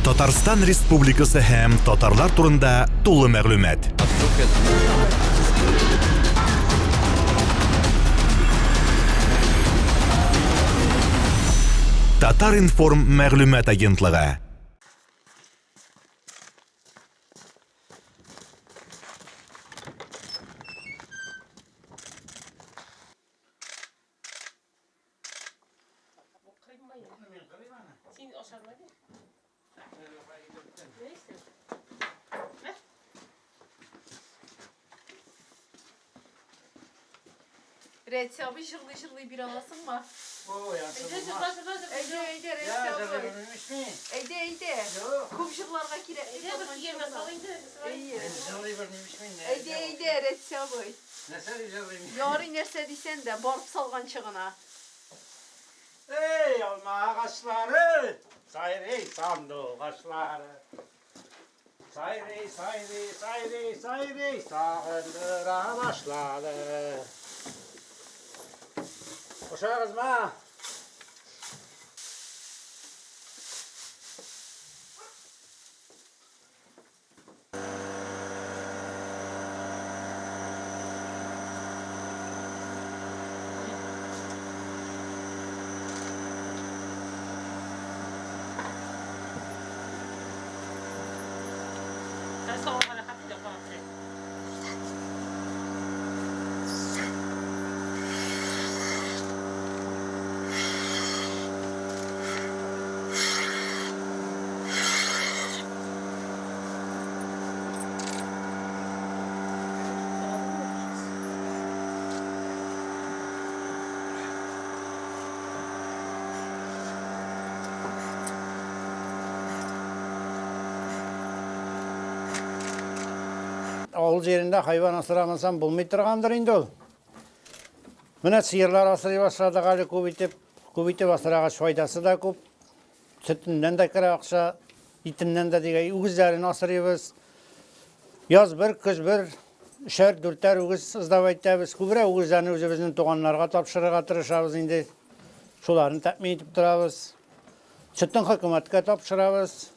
Татарстан Республикасы һәм татарлар турында тулы мәгълүмат. Татар-информ мәгълүмат агентлыгы. Син ашармы ди? Нейсе? Рәтси абый җырлый-җырлый бирә аласыңмы? Ой, янсы Әйдә, җырла, җырла, җырла. Әйдә, әйдә, Я, Рәтси абый. җырлый Әйдә, әйдә. Юк. Күп җырларга кирәк. Әйдә, бер кигәнмә сал инде. Әйе. Җырлый белмим мин. Әйдә, әйдә, Рәтси абый. Нәрсә дип җырлыйм? Ярый нәрсә дисән дә, барып салганчы гына. Эй, алма агачлары, сайрый сандугачлары. Сайрый, сайрый, сайрый, сайрый, сагындыра башлады. Кушагызмы? Сән савыга рәхәт инде, карап тор. Авыл җирендә хайван асрамасам булмый торгандыр инде ул. Менә сыерлар асрый башладык әле күп итеп. Күп итеп асрагач файдасы да күп. Сөтеннән дә керә акча, итеннән дә дигәй үгезләрен асрыйбыз. Яз бер, көз бер, өчәр, дүртәр үгез сдавать итәбез. Күбрәк үгезләрне үзебезнең туганнарга тапшырырга тырышабыз инде. Шуларын тәэмин итеп торабыз. Сөтен хөкүмәткә тапшырабыз.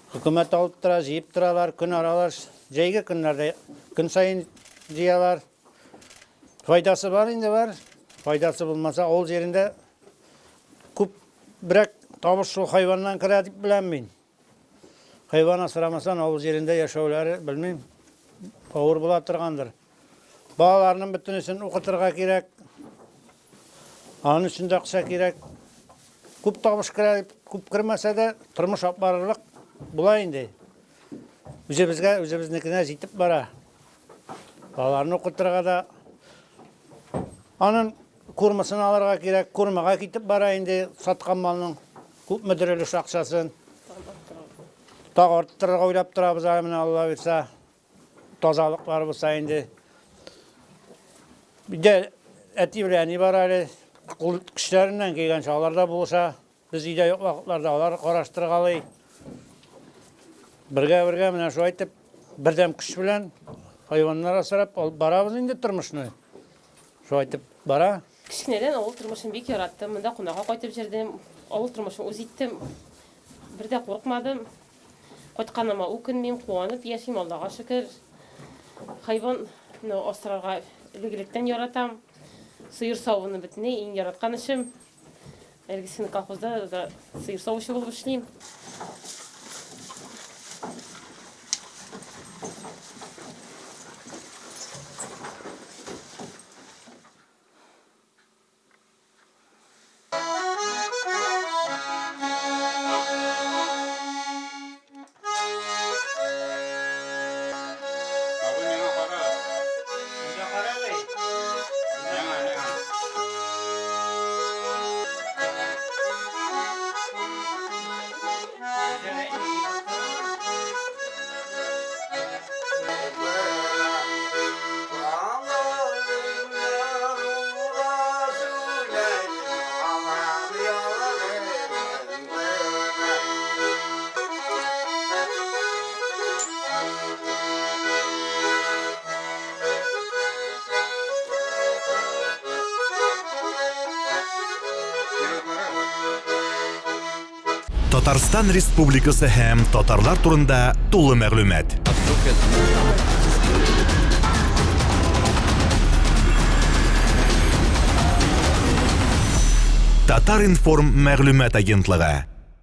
Хөкүмәт алып тора, җыеп торалар, көн аралаш. Җәйге көннәрдә көн саен җыялар. Файдасы бар инде бар. Файдасы булмаса, авыл җирендә күбрәк табыш шул хайваннан керә дип беләм мин. Хайван асрамасан, авыл җирендә яшәүләре, белмим, авыр була торгандыр. Балаларның бөтенесен укытырга кирәк. Аның өчен дә акча кирәк. Күп табыш керә, күп кермәсә дә, тормыш алып барырлык була инде. Үзебезгә, үзебезнекенә җитеп бара. Балаларны укытырга да аның курмасын алырга кирәк. Курмага китеп бара инде саткан малның күпмедер өлеш акчасын. Тагы арттырырга уйлап торабыз әле менә Алла бирсә. Тазалыклар булса инде. Өйдә әти белән әни бар әле. Кул көчләреннән килгәнчә алар да булыша. Без өйдә юк вакытларда алар караштыргалый. Бергә-бергә менә шулай итеп бердәм көч белән хайваннар асрап алып барабыз инде тормышны. Шулай итеп бара. Кечкенәдән авыл тормышын бик яраттым. Монда кунакка кайтып йөрдем. Авыл тормышын үз иттем. Бер дә курыкмадым. Кайтканыма үкенмим, куанып яшим, Аллага шөкер. Хайванны асрарга элек-электән яратам. Сыер савуны бөтенләй иң яраткан эшем. Әлегесен колхозда да сыер савучы булып эшлим. Абый миңа кара. Монда кара әле. Миңа, миңа. Татарстан Республикасы һәм татарлар турында тулы мәгълүмат. Татар-информ мәгълүмат агентлыгы.